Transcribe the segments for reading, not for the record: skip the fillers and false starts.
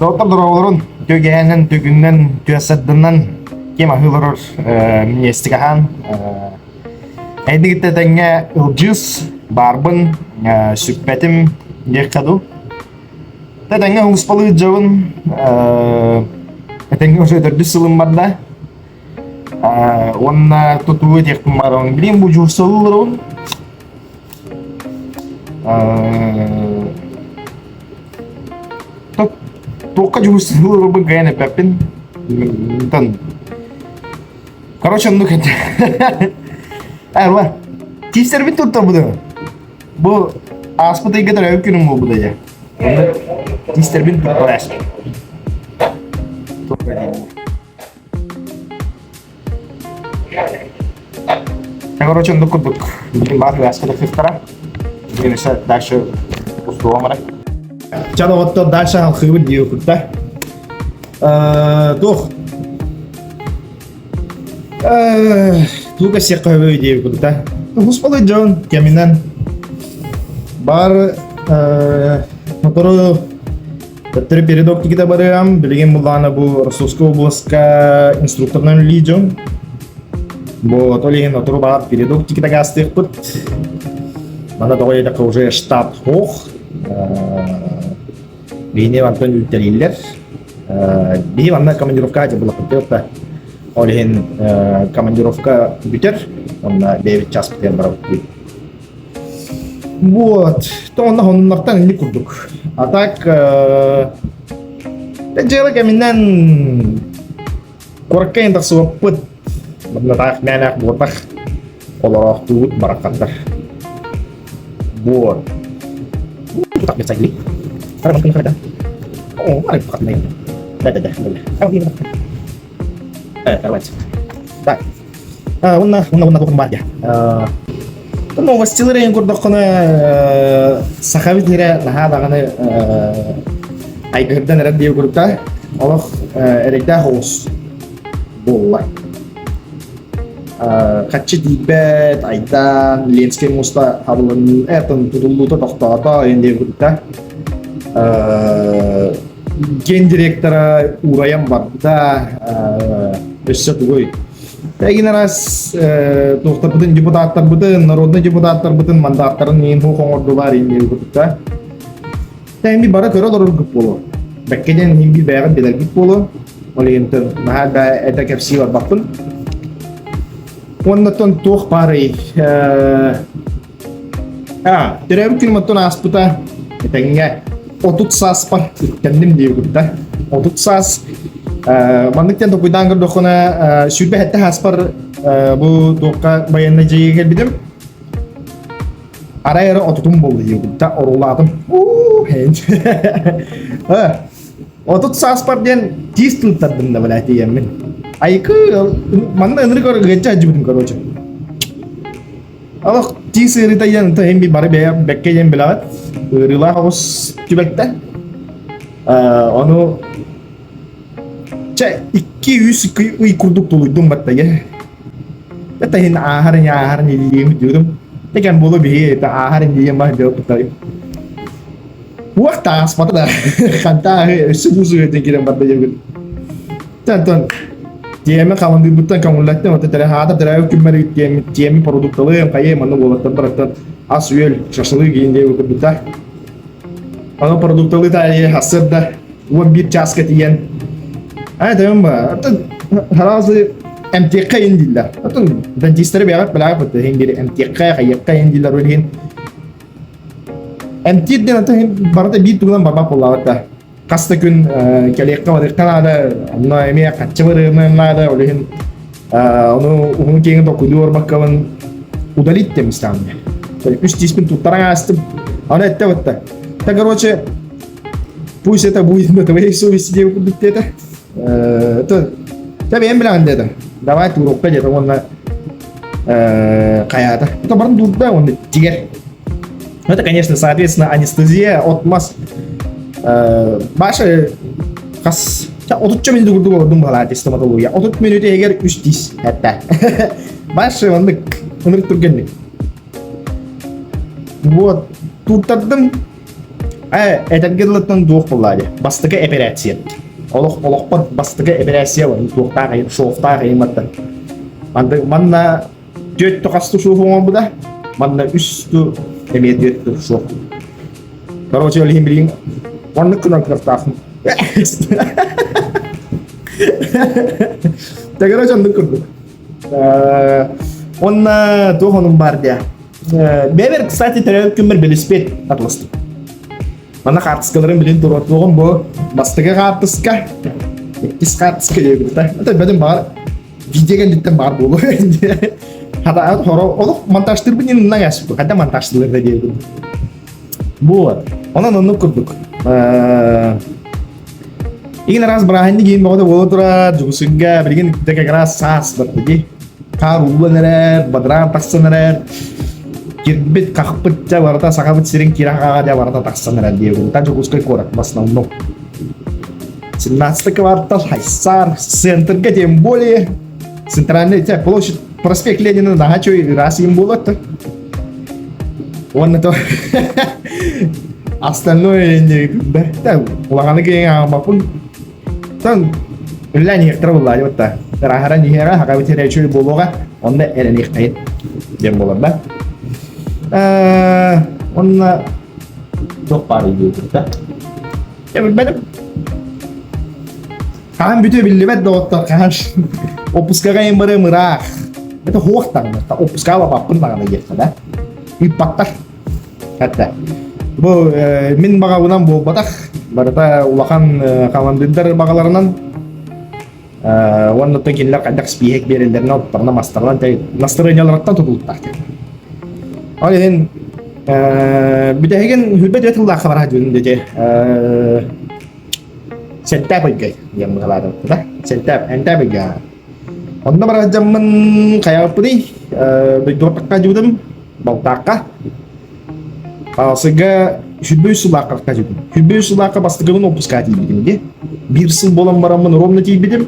Доҕоттор дорооболорун түгэһэнэн, түгүнэн, түөссардынан ким аһыы олорор минньиэстик аһаан эйдигиттэ тэҥҥэ ылдьыыс баарбын сүппэтим диэххэ дуу. Тэҥҥэ успалыы дьабын этэҥҥэ уже төрдүс сылым барда. Уонна тутуу этиэхпин баарабын. Билигин бу дьуурсалыыларыбын Туохха дьулуурбун кыайан эппэппин. Онтон короче оннук этэ. Ала тиистэрбин туттарбытым. Бу ааспыт ыйга төрөөбүт күнүм буолбута дьэ. Онно тиистэрбин туттар Короче, оннук курдук. Билигин баар ыаска тахсыахтара. Билигин өссө дальше устуом эрэ. Ча доҕоттор дальше халхыыбыт дии кутта. Туох туга сиэххэ хөбөй дии кутта. Успалый дьон кэминэн бар мотору Төттөрү передок тикитэ барыам. Билигин буллаана бу Ростовскай областка инструкторынан үлэлии дьон. Бу ол иһин отору баар передок тикитэ гаастыахпыт. Манна тоҕо диэтэххэ уже штат суох. Биһини мантан үүттэлииллэр. Биһи манна командировка дьабылаппыт да. Ол иһин командировка бүтэр. Онно бэйэбит чааспытыгар барабыт. Вот. То онно хоннортан инник курдук. А так дьыала кэминэн куоракка иһин тахсыбаппыт. Манна мээнээх буотах олороохтуубут бараххаттар. Вот. Да-да-да. Так. Уонна уонна уонна туохум баар дии. Новостилар эйин көрдөххүнэ сахабыт сирэ наһаа даҕаны айгырдан эрэр диye курдук олох эрэйдээх оҕус буолла. Хаччы тиийбэт, айдаан, Ленскэй муоста хабылын, тутуллуута тохтоото, эйин диye курдук Гендиректора уурайан барбыта, өссө тугуй? Эгин араас туохтарбытын депутаттарбытын, народный депутаттарбытын мандаттарын миин хуох оҥордулар иннибитта. Тэми бара көрө олороргут буолуо. Бэккэ диэн иһин биир бэйэҕит билэргит буолуо. Ол иһин наһаа да этэ кэпсии барбаппын. Уоннаттан туох баарый? Аа, төрөөбүт күнүм оттон ааспыта этэҥҥэ 30 сааспар үктэнним диэбит да. 30 саас маннык диэн толкуйдаан көрдөххүнэ 27 сааспар бу туохха байыаннай дьайыыга кэлбитим. Арай эрэ отутум буолла диэбит да орулаатым. 30 сааспар диэн тиис туттардым да блядь тиийэммин. Айкы манна ынырык ыгачча сылдьыбытым короче. Олох тиис ыарыыта диэн ынта иһин бары бэйэ бэккэ диэн билэҕит. Ыарыылаах оҕус түбэлтэ. Ону чэ 2-3 ый курдук тулуйдум баттайа. Это иһин ааһар ини ааһар ини диэм диирим. Текэн буолу биһи это ааһар ини диэн баар диэбит Уох тааспата да. Ханта өссө бу сыһыатын киирэн барда диэбит. Тантан тиэмэ хамандыырбыттан көҥүллэттим, оттон тэрэ хаата төрөөбүт күммэр тиэми тиэми продукталыым, хайыам манна уолаттар барыттан ас-үөл, шашлык иин диэбит курдуктар. Аны продукталыы таайы сарсыарда 11 чааска тиийэн аа тойон ба, оттон сразу эмтиэххэ иин дииллэр. Оттон дантистары бэйэҕит билэҕит иһин биир эмтиэххэ, хайыахха иин дииллэр ол иһин эмтиир диэн оттон барыта биир тугунан барбат буоллаҕыт да. Хас да күн кэлиэххэ барыахха наада, онно эмиэ хаччы барыан наада, ол иһин ону уһун киэҥи толкуйдуу барбаккабын удалить диэн мне. Үс тииспин туттаран аастым. Аны этте бытта. Да, короче, пусть это будет на твоей совести диэн курдук диэтэ. Это бэйэм билэҕин диэтэ. Давай туурукка диэтэ уонна хайаата. Это барын дуурда уонна тигэр. Ну, это, конечно, соответственно, анестезия от мас. Баша хас отучча мүнүүтэ курдук олордум баҕалаах стоматология. 30 мүнүүтэ иһигэр үс тиис этэ. Баша оннук ынырык түргэнник. Вот, туттардым. Этэргэ дылыттан туох буоллаа дии. Бастакы эпэрээссийэ. Олох олохпор бастакы эпэрээссийэ бар. Туохтаах айым, шовтаах айыматтан. Манна түөрт хасту шов оҥорбута. Манна үс ту эмиэ түөрт шов. Короче, ол иһин билигин оннук гынан кыахтаахпын. Да, короче, оннук курдук. Уонна туох онум баар диэ. Бэбер, кстати, төрөөбүт күммэр велосипед атыластым. Манна хаартыскаларын билин туруортуоҕум бу бастакы хаартыска, иккис хаартыска диэбитэ. Это бэдим баар видео кэнниттэн баар буолуо. Хата хоро олох монтажтырбын иннинэ ясыппы. Хата монтажтылар да диэбитим. Вот. Онон оннук курдук. Игин араас бырааһынньык иин бөҕөтө буола турар, Дьокуускайга билигин дьэ как раз саас барда дии. Хаар ууллан эрэр, бадараан тахсан эрэр. Кирбит, хахпыт дьэ барыта Сахабыт сирин киирэ хаҕа дьэ барыта тахсан эрэр диэбин. Та Дьокуускай куорат в основном. 17 квартал, Хайсар, центрга тем более. Центральный те, площадь, проспект Ленина наһаа үчүгэй ыраас иин буолар. Уонна то остальное да улаханы киһи ааҕбаппын. Тон үллээн иһиэхтэрэ буоллаа дии батта. Ырааһыран иһиэҕэ, хакабыт сирэ үчүгэй буолуоҕа, онно эрэниэхтэйин диэн буолар да. Онно туох баар диэбит да. Билбэтим. Хаһан бүтүө биллибэт доҕоттор, хаһан отпускаҕа иһин барыам ыраах. Это хуох даҕаны, отпускаҕа баппын даҕаны диэххэ да. Ыыппаттар. Хатта. Бу мин баҕабынан буолбатах, барыта улахан хамандыырдар баҕаларынан уонна оттон кинилэр хайдах спииһэк биэрэллэринэн оттарынан мастарынан настарыанньаларыттан тутулуктаах. Ол иһин бүтэһигин хүрбэ түөрт тыллаахха бараһа дьүнүн дете Сэнтээп ыйга диэн быһалаатым да? Сэнтээп, энтээп ыйга. Онно барар дьаммын хайаҕаппыный? Дойдугар дьыбытым, Балтаахха. Сыга 23 сыллаахха дьыбытым. 23 сыллаахха бастакыбын отпускаҕа тиийбитим дии. Биир сыл буолан бараммын ровно тиийбитим.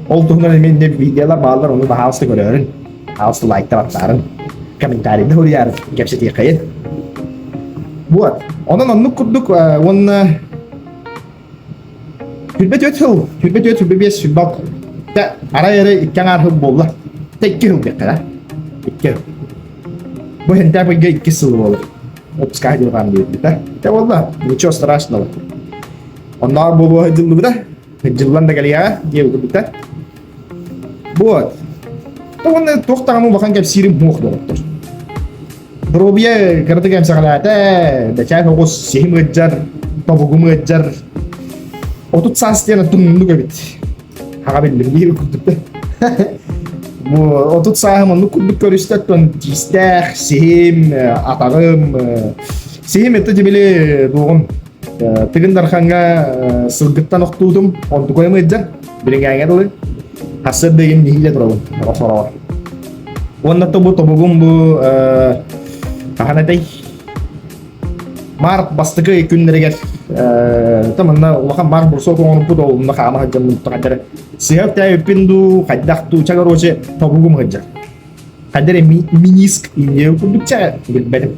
Ол туһунан эмиэ иннэ видеолар бааллар, ону баһаалыста көрөөрүн. Баһаалыста лайкта баттаарын, комментарийда суруйаарын, кэпсэтиэххэйин. Вот. Онон оннук курдук уонна 24 сыл, 24, 25, 26. Тэ арай эрэ икки аҥаар сыл буолла. Тэ икки сыл диэххэ да. Икки сыл. Бу хэнтэп ыйга икки сыл буолар. Отпуска дьылҕаан диэбит Тэ буолла, ничего страшного. Онноор буолуо сылдьыллыбыта. Сылдьыллан да кэлиэҕэ диэбит курдук Вот. Уонна туох даҕаны улахан кэпсиирим суох доҕоттор. Доруобуйа кыратык эмсэҕэлээтэ, бэчээн оҕус сиһим ыалдьар, тобугум ыалдьар. 30 саас диэн оттон эбит. Хаҕа биллим биир курдук да. Бу 30 сааһым оннук курдук көрүстэ, оттон тиистээх, сиһим, атаҕым, сиһим это били дуоҕум Тыгын Дархаҥҥа сылгыттан охтуутум, онтукайым ыалдьар, билиҥээҥҥэ дылы. Сарсыарда игин нэһиилэ турабын, сороҕор. Уонна то бу тобугум бу хаһан этэй? Март бастакы күннэригэр та манна улахан март бурсуок оҥорбут ол онно хаама сылдьаммын хайдах сыһыап тээбиппин дуу, хайдах дуу, ча короче тобугум ыалдьар. Хайдах эрэ миниск инньэ курдук чэ билбэтим.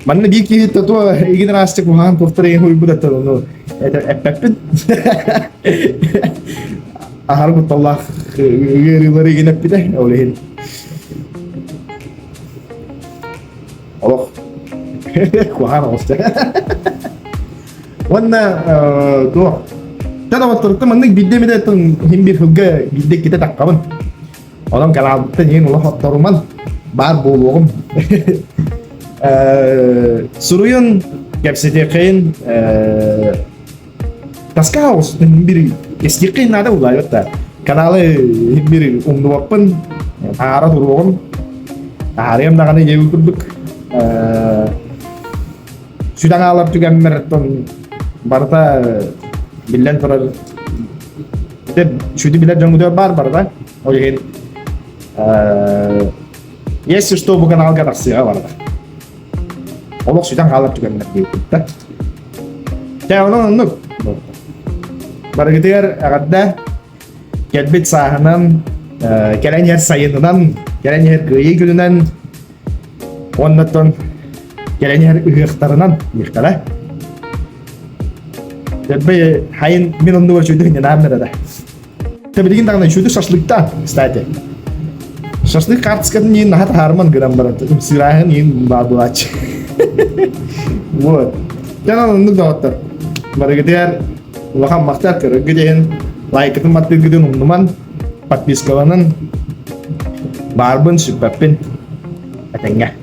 Манна биир киһи тату игин араастык куһаҕан туохтар игин хуйбут аттан ону эппэппин. Аһар кутталлаах ыарыылары игин эппитэ ол иһин. Олох куһаҕан оҕуста. Уонна туох Тэн оҕотторуттан маннык биирдэ эмитэ иһин биир сылга биирдэ иккитэ таххабын. Онон каналбыттан иһин улах отторуман баар буолуоҕум. Суруйун кэпсэтиэххин таска оҕустун бир кэстиэххин наада буллаайбат да. Каналы иһин бир умнубаппын, таһаара туруоҕум. Таһаарыам даҕаны диэбит курдук. Сүтэн хаалар түгэммэр оттон барыта биллэн турар сүдү билэр дьоҥҥутугар баар барыта. Ол иһин если что бу каналга тахсыаҕа барыта. Олох сүтэн хаалар түгэммэр диэбит да. Чэ, онон оннук. Барыгытыгар эҕэрдэ кэлбит сааһынан, кэлэн иһэр сайынынан, кэлэн иһэр кыайыы күнүнэн уонна оттон. Кэлэн иһэр ыһыахтарынан диэхтэрэ. Дьэббэ хайын мин оннугар үчүгэй ньанаан эрэ. Тэ билигин даҕаны үчүгэй шашлыктаан, кстати. Шашлык карточкатын иин наһаа таһаарман гынан баран ымсыырааһын иин баар буолааччы. Вот. Дьон оннук доҕоттор. Барыгытыгар улахан махтал көрөргүт иһин лайкытын баттыыргытын умнуман, подпискаланын. Баарбын, сүппэппин. Этэҥҥэ.